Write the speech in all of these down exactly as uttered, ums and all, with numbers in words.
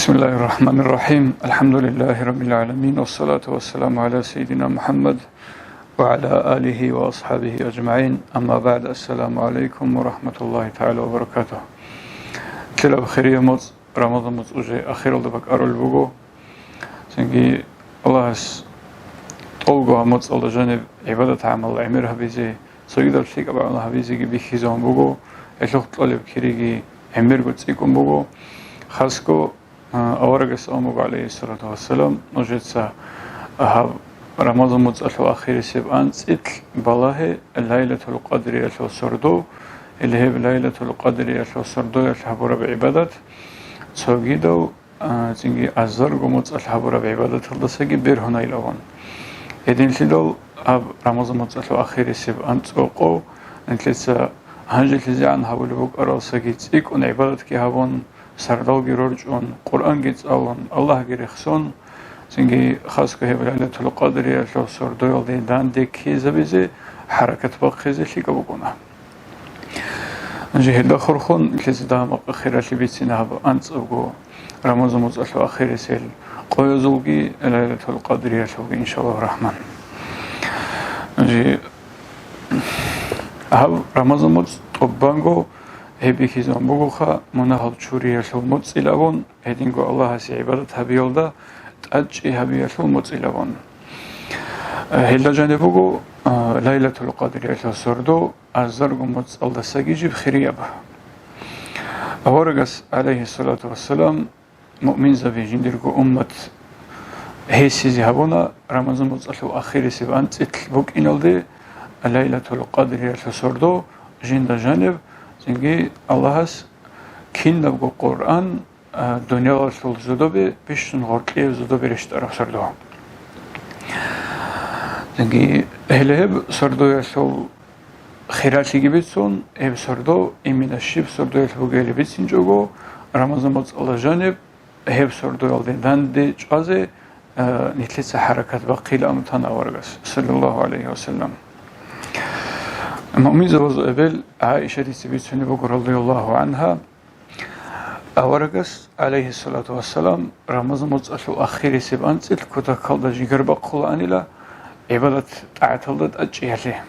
بسم الله الرحمن الرحيم. الحمد لله رب العالمين. والصلاة والسلام على سيدنا محمد وعلى آله وأصحابه أجمعين. أما بعد. السلام عليكم ورحمة الله تعالى وبركاته. Лъилаб хирияб моцӀ, Рамазан моцӀ уже ахиралда бакӀарулеб буго. Цинги Аллагьас тӀолго гьаб моцӀалда жаниб гӀибадат-гӀамал гӀемер гьабизе, цогидаб лъикӀаб гӀамал гьабизеги бихьизабун буго, гьелъухъ кьолеб кириги гӀемерго цӀикӀкӀун буго. Хасго, а, аварагас абун буго, гӀалайгьиссалату вассалам, нужеца гьаб Рамазан моцӀалъул ахирисеб анцӀила балагье Лайлатул Къадриялъул сордо, или гьеб Лайлатул Къадриялъул сордоялъ гьабураб гӀибадат цогидал а, цинги азарго моцӀалъ гьабураб гӀибадаталдасаги бергьунайилан. Гьединлъидал гьаб Рамазан моцӀалъул ахирисеб анцӀукъо нилъеца гьанжелъизегӀан гьабулеб букӀаралдасаги цӀикӀкӀун гӀибадатги гьабун, сардалги рорчӀун, Къуръанги цӀалун, Аллагьги рехсон, цинги хасго гьеб Лайлатул Къадриялъул сордоялде данде ккезабизе хӀаракат бахъизе лъикӀаб букӀуна. Гьанже гьелда хурхун, нилъеца дагьаб-макъ хиралъи бицина гьаб анцӀабго Рамазан моцӀалъул ахирисел къоязулги Лайлатул Къадриялъулги, иншаллагьу рахман. Гьанже гьаб Рамазан моцӀ тӀубанго гьеб бихьизабун бугоха мунагьал чуриялъул моцӀилан абун, гьединго Аллагьасе гӀибадат гьабиялда тӀадчӀи гьабиялъул моцӀилан абун. Гьелда жаниб буго, а, Лайлатул Къадриялъул сордо азарго моцӀалдасаги жиб хирияб. Аварагас, гӀалайгьиссалату вассалам, муъминзаби жиндирго уммат гьесизе гьабуна Рамазан моцӀалъул ахирисеб анцӀила букӀиналде Лайлатул Къадриялъул сордо жинда жаниб, цинги Аллагьас кинабго Къуръан а, дуниялалъул зодобе бищун гъоркье зодобе рещтӀараб сордо. Цинги гьеле гьеб сордоялъул хиралъиги бицун, гьеб сордо имина щиб сордоялъ бугели бицинчӀого, Рамазан моцӀалда жаниб гьеб сордоялде данде чӀвазе, а, нилъеца хӀаракат бахъилан абун тана аварагас, саллаллагьу гӀалайгьи ва саллам. Муъминзабазул эбел ГӀаишатица бицунеб буго, радияллагьу гӀангьа, Аварагас, гӀалайгьиссалату вассалам, Рамазан моцӀалъул ахирисеб анцӀила кутакалда жигар бахъулаанила гӀибадат-тӀагӀаталда тӀадчӀиялъе.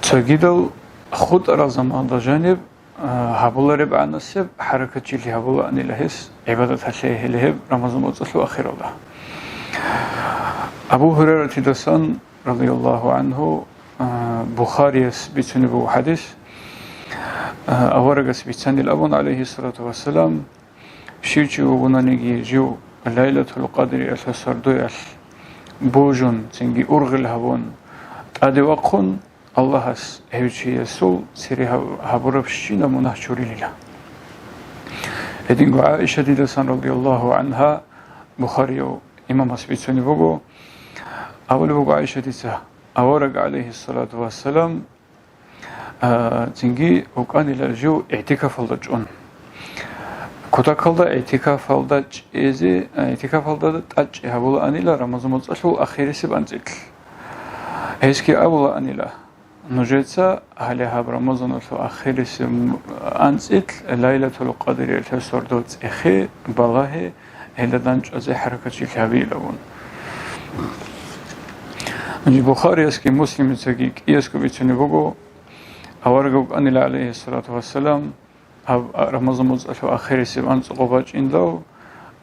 Цогидал хутӀарал заманалда жаниб, а, гьабулареб гӀанасеб хӀаракатчилъи гьабулаанила гьес гӀибадаталъе, гьеле гьеб Рамазан моцӀалъул ахиралда. Абу Гьурайратидасан радияллагьу гӀангьу, а, Бухарияс бицунеб буго хӀадис, а, аварагас бицанил абун, гӀалайгьиссалату вассалам, щив чи вугонаниги жив Лайлатул Къадриялъул сордоялъ божун, цинги ургъел гьабун, тӀаде вахъун, Аллагьас гьев чиясул цере гьаб-, гьабурабщинаб мунагь чурилила. Гьединго ГӀаишатидасан радияллагьу гӀангьа, Бухарияв имамас бицунеб буго, абулеб буго ГӀаишатица, авараг, гӀалайгьиссалату вассалам, а, цинги вукӀанила жив игӀтикафалда чӀун. Кутакалда игӀтикафалда чӀезе, а, игӀтикафалда тӀадчӀи гьабулаанила Рамазан моцӀалъул ахирисеб анцӀила. Гьесги абулаанила: Нужеца гьале гьаб Рамазаналъул ахирисеб анцӀила Лайлатул Къадриялъул сордо цӀехе, балагье, гьелда данчӀвазе хӀаракатчилъи гьабейилавун. Гьанже Бухариясги Муслимицаги кӀиясго бицунеб буго, авараг вукӀанила, гӀалайгьиссалату вассалам, гьаб Рамазан моцӀалъул ахирисеб анцӀукъо бачӀиндал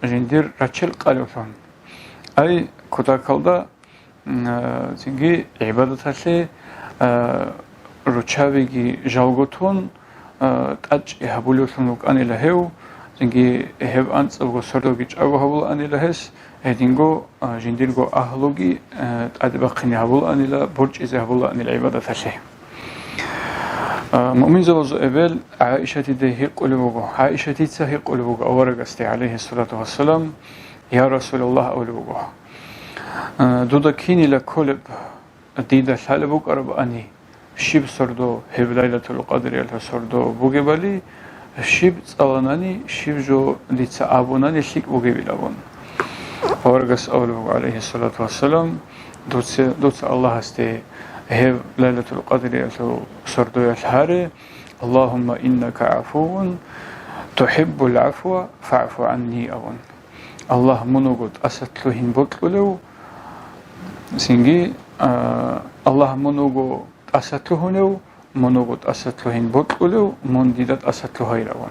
жиндир рачел къалевлъун. Ай, кутакалда М, а, цинги гӀибадаталъе, а, руччабиги жалго тун, а, тӀадчӀи гьабулевлъун вукӀанила гьев, цинги гьеб анцӀабго сордоги чӀаго гьабулаанила гьес, гьединго, а, жиндирго агьлуги, а, тӀаде бахъине гьабулаанила, борчӀизе гьабулаанила гӀибадаталъе. А, муъминзабазул эбел ГӀаишатиде гьикъулеб буго, ГӀаишатица гьикъулеб буго аварагасде, гӀалайгьиссалату вассалам, «Я Расулаллагь», абулеб буго, «А, дуда кинила кколеб, дида лъалеб букӀарабани, щиб сордо гьеб Лайлатул Къадриялъул сордо бугебали, щиб цӀаланани, щиб жо дица абунани лъикӀ бугебилан?» Аварагас абулеб буго, гӀалайгьиссалату вассалам, «Дуце-, дуца Аллагьасде гьеб Лайлатул Къадриялъул сордоялъ гьаре, Аллагьумма иннака гӀафувун, «Тухиббул гӀафва фагӀфу гӀанни», – абун. Аллагь мун вуго тӀасалъугьин бокьулев, цинги, а, Аллагь мун вуго тӀасалъугьунев, мун вуго тӀасалъугьин бокьулев, мун дида тӀасалъугьайилавун.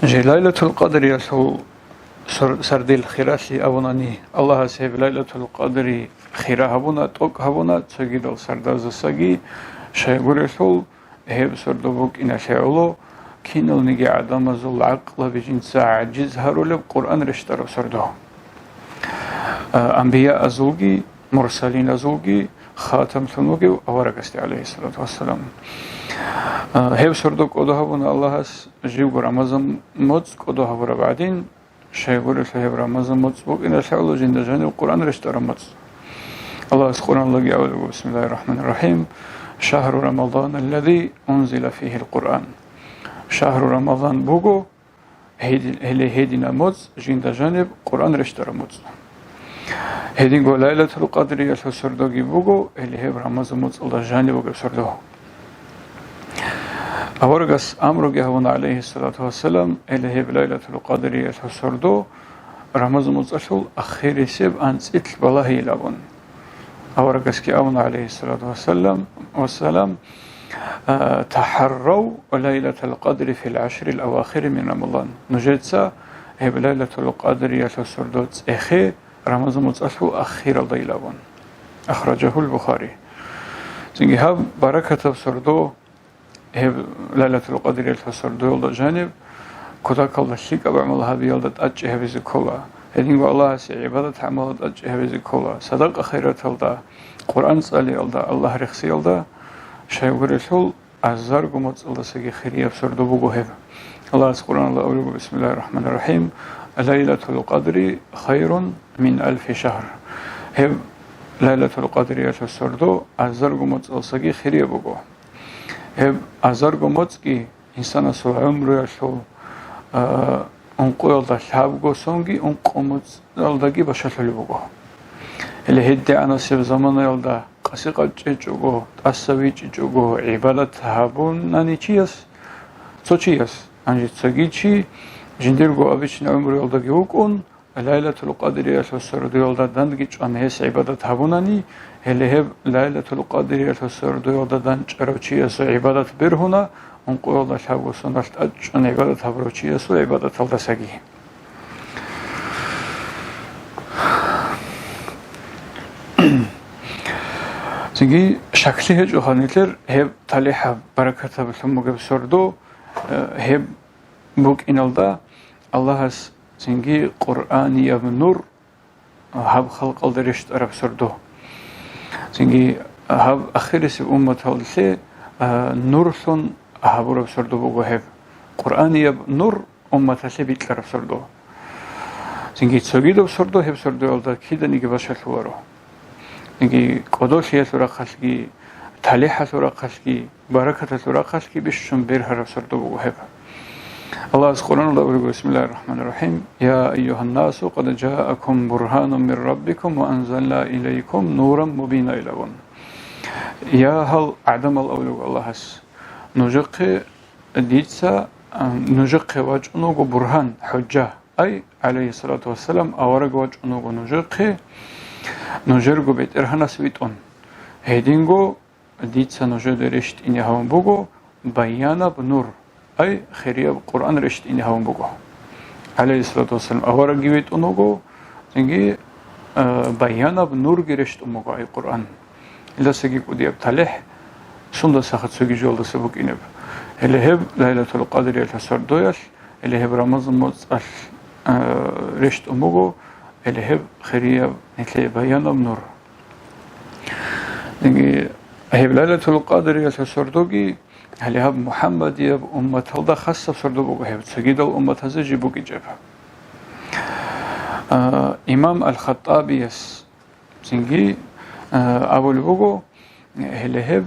Жи Лайлатул Къадриялъул сор-, сардил хиралъи абунани, Аллагьас гьеб Лайлатул Къадри хира гьабуна, тӀокӀ гьабуна цогидал сардазасаги, щайгурелъул гьеб сордо букӀиналъе гӀоло киналниги гӀадамазул гӀакълаби жинца гӀажиз гьарулеб Къуръан рещтӀараб сордо. А, анбияазулги, мурсалиназулги хатамлъун вугев аварагасде, гӀалайгьиссалату вассалам. А, гьеб сордо кӀодо гьабуна Аллагьас, живго Рамазан моцӀ кӀодо гьабураб гӀадин, щайгурелъул гьеб Рамазан моцӀ букӀиналъе гӀоло жинда жанив Къуръан рещтӀараб моцӀ. Аллагьас Къуръаналдаги абулеб буго, бисмиллагьир рахӀманир рахӀим, «Шагьру Рамазаналлази унзила фигьил Къуръан». Шагьру Рамазан буго, гьеди-, гьеле гьединаб моцӀ жинда жаниб Къуръан рещтӀараб моцӀ. Гьединго Лайлатул Къадриялъул сордоги буго, гьеле гьеб Рамазан моцӀалда жаниб бугеб сордо. Аварагас амруги гьабуна, гӀалайгьиссалату вассалам, гьеле гьеб Лайлатул Къадриялъул сордо Рамазан моцӀалъул ахирисеб анцӀила балагьейилан абун. Аварагасги абуна, гӀалайгьиссалату вассалам, вассалам, а, «ТахӀаррав Лайлатал Къадри фил гӀашрил авахири мин Рамазан». Нужеца гьеб Лайлатул Къадриялъул сордо цӀехе Рамазан моцӀалъул ахиралдайилан абун. Ахражагьул Бухари. Цинги гьаб баракатаб сордо, гьеб Лайлатул Къадриялъул сордоялда жаниб, кутакалда лъикӀаб гӀамал гьабиялда тӀадчӀи гьабизе ккола. Гьединго Аллагьасе гӀибадат-гӀамалалда тӀадчӀи гьабизе ккола. Садакъа-хайраталда, Къуръан цӀалиялда, Аллагь рехсиялда, щайгурелъул азарго моцӀалдасаги хирияб сордо буго гьеб. Аллагьас Къуръаналда абулеб буго, бисмиллагьир рахӀманир рахӀим, «Лайлатул Къадри хайрун мин алфи шагьр». Гьеб Лайлатул Къадриялъул сордо азарго моцӀалдасаги хирияб буго. Гьеб азарго моцӀги инсанасул гӀумруялъул, а, ункъоялда лъабго сонги ункъо моцӀалдаги бащалъулеб буго. Гьеле гьедигӀанасеб заманаялда къаси-къачӀечӀого, тӀаса вичӀичӀого гӀибадат гьабунани чияс, цо чияс, гьанже цоги чи жиндирго обычный гӀумруялдаги вукӀун, Лайлатул Къадриялъул сордоялда данги чӀван гьес гӀибадат гьабунани, гьеле гьеб Лайлатул Къадриялъул сордоялда данчӀарав чиясул гӀибадат бергьуна, ункъоялда лъабго соналъ тӀадчӀун гӀибадат гьабурав чиясул гӀибадаталдасаги. Цинги щаклъи гьечӀоха нилъер гьеб талихӀаб, баракатаб лъун бугеб сордо, э, гьеб букӀиналда Аллагьас цинги Къуръанияб нур гьаб халкъалда рещтӀараб сордо. Цинги гьаб ахирисеб умматалъе, а, нурлъун гьабураб сордо буго гьеб. Къуръанияб нур умматалъе бикьараб сордо. Цинги цогидаб сордо гьеб сордоялда киданиги бащалъуларо. Цинги кӀодолъиялъул рахъалъги, талихӀалъул рахъалъги, баракаталъул рахъалъги бищун бергьараб сордо буго гьеб. Аллагьас Къуръаналда абулеб, бисмиллагьир рахӀманир рахӀим, «Я айюгьаннасу, къад жаакум бургьанун мир раббикум ва анзална илайкум нуран мубина», – илан абун. Я гьал гӀадамал, абулеб Аллагьас, нужехъе дица, а, нужехъе вачӀун вуго бургьан, хӀужжа. Ай, гӀалайгьиссалату вассалам, авараг вачӀун вуго нужехъе, нужерго БетӀергьанас витӀун. Гьединго дица нужеда рещтӀине гьавун буго баянаб нур, ай, хирияб Къуръан рещтӀине гьавун буго. ГӀалайгьиссалату вассалам, аварагги витӀун вуго, цинги, а, баянаб нурги рещтӀун буго, ай, Къуръан. Илдасаги кӀудияб талихӀ сундасаха цоги жоялдаса букӀинеб. Гьеле гьеб Лайлатул Къадриялъул сордоялъ, гьеле гьеб Рамазан моцӀалъ, а, рещтӀун буго, гьеле гьеб хирияб нилъее баянаб нур. Цинги гьеб Лайлатул Къадриялъул сордоги гьале гьаб МухӀаммадияб умматалда хасаб сордо буго гьеб, цогидал умматазе жиб букӀинчӀеб. А, имам Ал-Хаттабияс цинги, а, абулеб буго, гьеле гьеб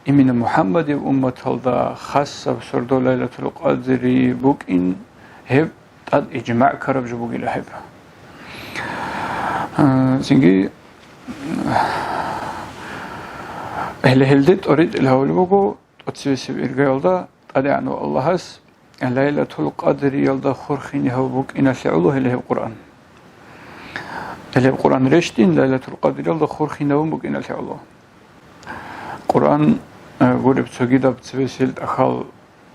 имина МухӀаммадияб умматалда хасаб сордо Лайлатул Къадри букӀин, гьеб тӀад ижмагӀ ккараб жо бугила гьеб. А, цинги, гьеле гьелде тӀоритӀил гьавулеб буго, тӀоцебесеб иргаялда ТӀадегӀанав Аллагьас Лайлатул Къадриялда хурхине гьав букӀиналъе гӀоло гьеле гьеб Къуръан. Гьеле гьеб Къуръан рещтӀин Лайлатул Къадриялда хурхинавун букӀиналъе гӀоло. Къуръан, э, гуреб цогидаб цебесел тӀахьал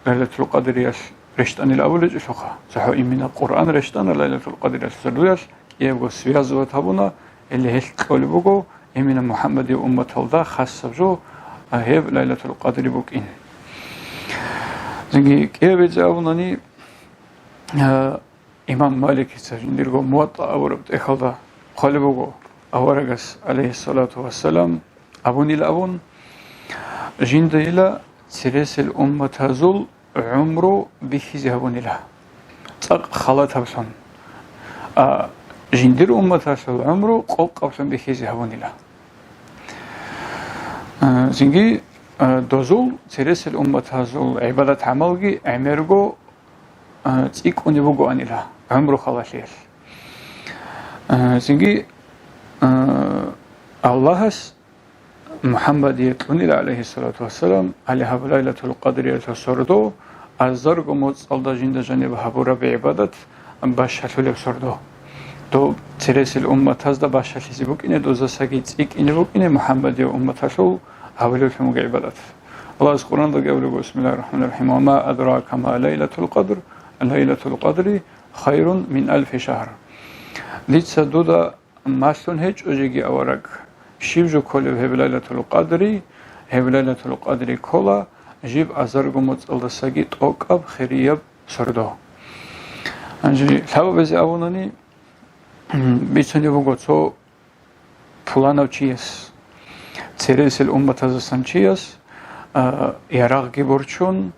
Лайлатул Къадриялъ рещтӀанил абулечӀелъулха, цохӀо имина Къуръан рещтӀана Лайлатул Къадриялъ сордоялъ, кӀиябго связывать гьабуна, гьеле гьелъ кьолеб буго, имина МухӀаммадие умматалда хасаб жо, а, гьеб Лайлатул Къадри букӀин. Цинги кӀиябизе абунани, а, Имам Маликица жиндирго Муватта абураб тӀехьалда хъвалеб буго, аварагас, гӀалайгьиссалату вассалам, абунил абун, жиндайила цересел умматазул гӀумру бихьизе гьабунила, цӀакъ халатаблъун, а жиндир умматалъул гӀумру къокъаблъун бихьизе гьабунила. А, цинги, а, дозул цересел умматазул гӀибадат-гӀамалги гӀемерго а, цӀикӀкӀунеб бугоанила гӀумру халалъиялъ. А, цинги, а, Аллагьас МухӀаммадие кьунила, гӀалайгьиссалату вассалам, гьале гьаб Лайлатул Къадриялъул сордо, азарго моцӀалда жинда жаниб гьабураб гӀибадат бащалъулеб сордо. Доб цересел умматазда бащалъизе букӀине, дозасаги цӀикӀкӀине букӀине МухӀаммадие умматалъул гьабулеблъун буго гӀибадат. Аллагьас Къуръандаги абулеб буго, бисмиллагьир рахӀманир рахӀим, «Ва ма адрака ма Лайлатул Къадр, Лайлатул Къадри хайрун мин алфи шагьр». Дица дуда малъун гьечӀо жеги, авараг, щиб жо кколеб гьеб Лайлатул Къадри, гьеб Лайлатул Къадри ккола жиб азарго моцӀалдасаги тӀокӀаб хирияб сордо. Гьанже лъабабизе абунани, бицунеб буго цо пуланав чияс, цересел умматазасан чияс, а, ярагъги борчун,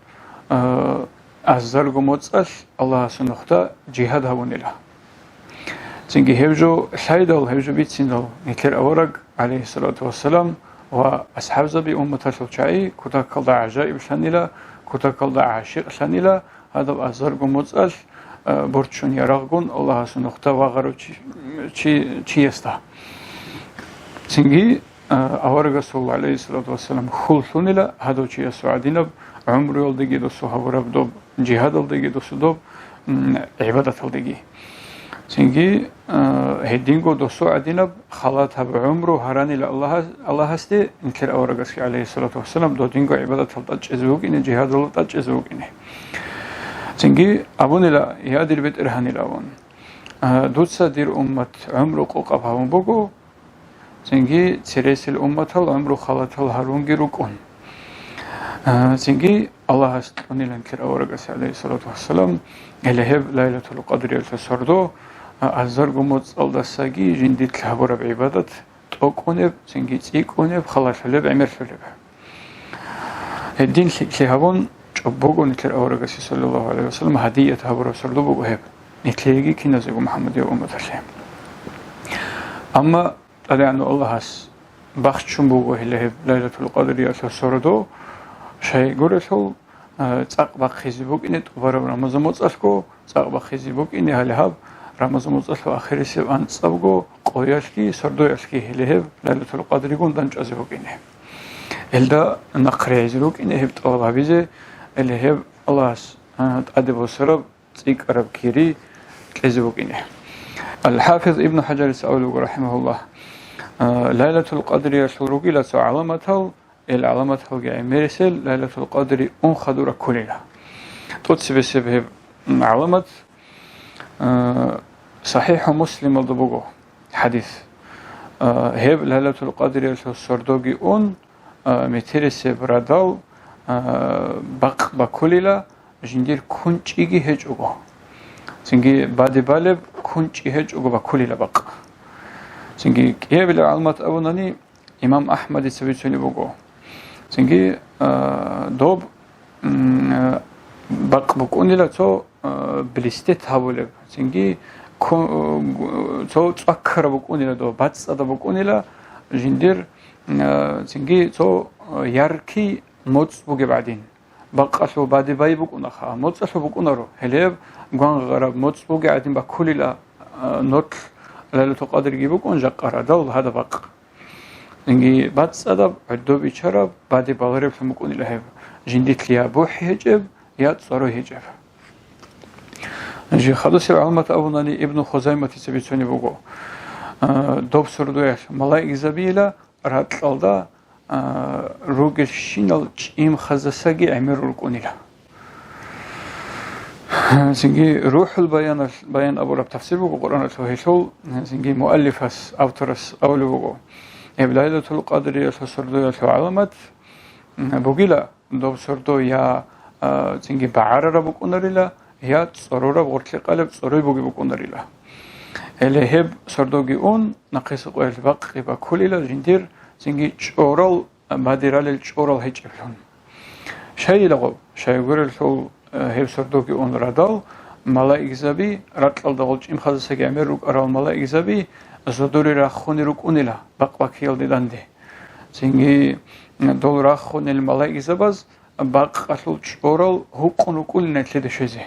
а, азарго моцӀалъ Аллагьасул нухда жигьад гьабунила. Цинги гьев жо лъайдал, гьев жо бициндал, нилъер авараг, гӀалайгьиссалату вассалам, ва асхӀабзаби умматалъул чагӀи кутакалда гӀажаиблъанила, кутакалда гӀашикълъанила, гьадаб азарго моцӀалъ, а, борчун ярагъгун Аллагьасул нухда вагъарав чи-, чи-, чиясда. Цинги, а, аварагасул, гӀалайгьиссалату вассалам, хьул лъунила гьадав чиясул гӀадинаб гӀумруялдаги досу гьабураб доб, жигьадалдаги досу доб, м, гӀибадаталдаги. Цинги, а, гьединго досу гӀадинаб халатаб гӀумру гьаранила Аллагьас-, Аллагьасде, нилъер аварагасги, гӀалайгьиссалату вассалам, додинго гӀибадатал тӀад чӀезе вукӀине, жигьадалда тӀад чӀезе вукӀине. Цинги абунила, я дир БетӀергьанил, абун, а, дуца дир уммат гӀумру къокъаб гьабун буго, цинги цересел умматал гӀумру халатал гьарунги рукӀун. А, цинги Аллагьас кьунилан кир аварагас, гӀалайгьиссалату вассалам, гьеле гьеб Лайлатул Къадриялъул сордо, а, азарго моцӀалдасаги жиндилъ гьабураб гӀибадат тӀокӀунеб, цинги цӀикӀкӀунеб, халалъулеб, гӀемерлъулеб. Гьедин лъикӀлъи гьабун, чӀобого нилъер аварагасе, саллаллагьу гӀалайгьи вассалам, гьадият гьабураб сордо буго гьеб, нилъееги киназего МухӀаммадие умматалъе. Амма ТӀадегӀанав Аллагьас бахчун буго гьеле гьеб Лайлатул Къадриялъул сордо, щайгурелъул, а, цӀакъ бахъизе букӀине тӀубараб Рамазан моцӀалъго, цӀакъ бахъизе букӀине гьале гьаб Рамазан моцӀалъул ахирисеб анцӀабго къоялъги сордоялъги гьеле гьеб Лайлатул Къадригун дандчӀвазе букӀине. Гьелда нахърегӀизе рукӀине гьеб тӀалаб гьабизе, гьеле гьеб Аллагьас, а, тӀаде босараб цӀикӀкӀараб кири кьезе букӀине. Ал-ХӀафиз Ибн ХӀажарис абулеб буго, рахӀимагьуллагь, а, Лайлатул Къадриялъул ругила цо гӀаламатал, ил гӀаламаталги гӀемерисел Лайлатул Къадри ун хадур кколила. ТӀоцебесеб гьеб, м, гӀаламат, а, СахӀихӀу Муслималда буго хӀадис. А, гьеб Лайлатул Къадриялъул сордоги ун, а, метерисеб радал, а, бакъ бакулила, жиндир кунчӀиги гьечӀого. Цинги баде балеб кунчӀи гьечӀого бакулила бакъ. Цинги кӀиябилеб гӀаламат абунани, имам АхӀмадица бицунеб буго. Цинги, а, доб, м, а, бакъ букӀунила цо, а, блистет гьабулеб. Цинги ку-, гу-, цо цӀваккараб букӀунила доб, бацӀцӀадаб букӀунила жиндир, а, цинги цо, а, яркий моцӀ бугеб гӀадин. Бакъалъул баде бай букӀунаха, моцӀалъул букӀунаро. Гьелеб гвангъараб моцӀ бугеб гӀадин бакулила, а, нолъ Лайлатул Къадрги букӀун жакъа радал гьадаб бакъ. Цинги бацӀцӀадаб, гӀодобичараб, баде балареблъун букӀунила гьеб, жиндилъ я бухӀи гьечӀеб, я цӀорой гьечӀеб. Жи хадусеб гӀаламат абунани Ибну Хузайматица бицунеб буго, а, доб сордоялъ малаикзабийила ракьалда, а, ругелщинал чӀимхазасаги гӀемер рукӀунила. Цинги РухӀул Баяналъ, Баян абураб тафсир буго Къуръаналъул, гьелъул, цинги муаллифас, авторас абулеб буго, гьеб Лайлатул Къадриялъул сордоялъул гӀаламат бугила, доб сордо я, а, цинги багӀарараб букӀунарила, я цӀорораб гъоркье къалеб цӀорой буги букӀунарила. Гьеле гьеб сордоги ун, нахъисеб къоялъ бакъги бакулила жиндир, цинги чӀорал, бадиралел чӀорал гьечӀеблъун. Щайила гъоб, щайгурелъул, э, гьеб сордоги ун радал, малаикзаби, ракьалда гъол чӀимхазасаги гӀемер рукӀарал малаикзаби, зодоре рахъуни рукӀунила бакъ бакиялде данде. Цинги, э, дол рахъунел малаикзабаз бакъалъул чӀорал гьукъун рукӀулин гьелъеде щвезе.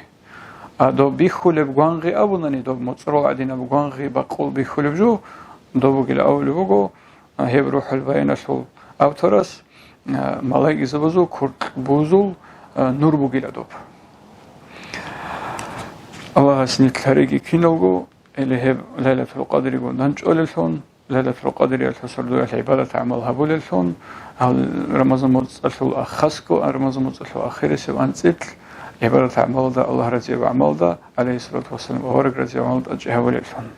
А доб бихьулеб гвангъи абунани, доб моцӀрол гӀадинаб гвангъи бакъул бихьулеб жо, доб бугила абулеб буго, а, гьеб РухӀул Баяналъул авторас, а, малаикзабазул куркь бузул, а, нур бугила доб. Аллагьас нилъ гьареги киналго, или гьеб Лайлатул Къадриго нанчӀолелъун, Лайлатул Къадриялъул сордоялъ гӀибадат-гӀамал гьабулеллъун, гьал Рамазан моцӀалъул ахасго, Рамазан моцӀалъул ахирисеб анцӀил гӀибадат-гӀамалда, Аллагь разияб гӀамалда, гӀалайгьиссалату вассалам, авараг разияб гӀамалда тӀадчӀи гьабулеллъун.